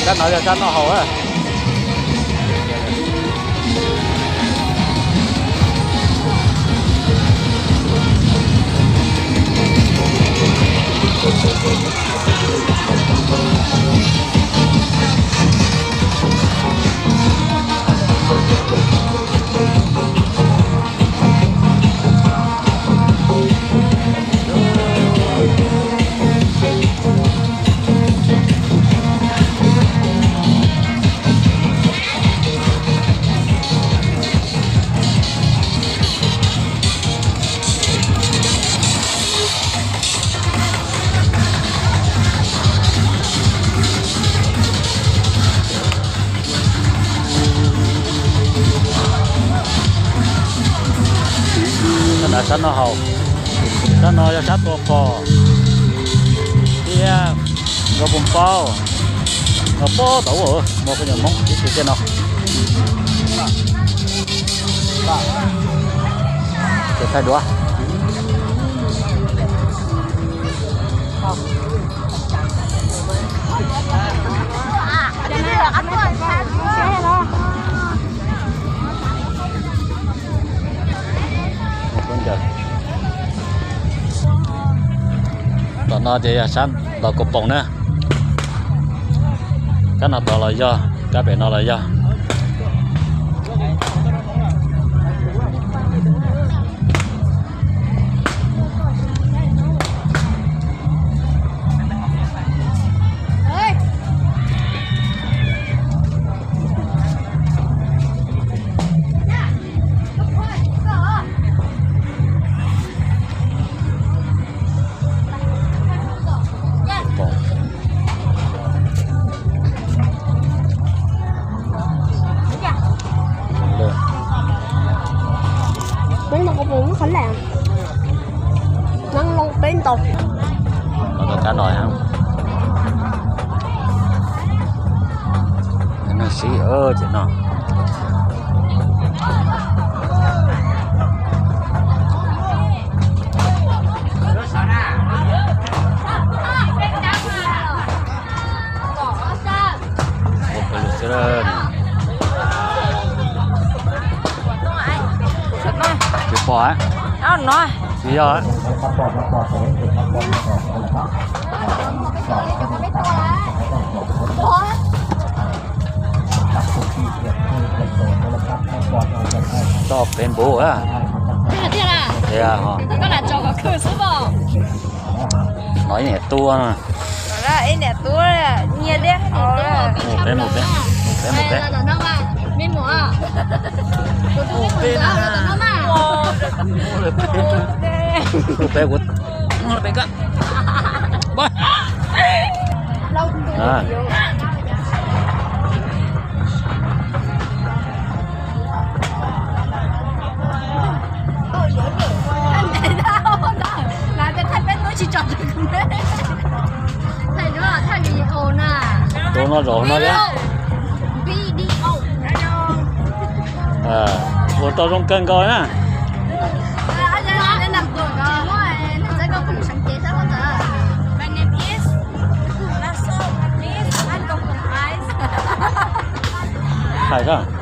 Sab no yog sab noj haus. Sab no sab noj haus, sab no yog sab tua qos thiab nkauj phooj paub, nkauj phooj tau ua muaj phooj ywg Hmoob ib txhia tej no. Ces thaij duav. Tom no ces yog sab los Koos Poom na. Kab no tod los yog, kab pem no los yog. Peb ntau qhov pom muab qhov lawm. Nab loo peb ntau. Kab no nag sib ces no. Tsis pom, tsis yog. Toj pem npuv. No ib niam tub. Mus peb, mus peb, mus peb, mus peb. Mus peb, kuv mus peb koj. Tus no zaum no thiab. Ua tau zoo kawg nkaus na. Hais koj.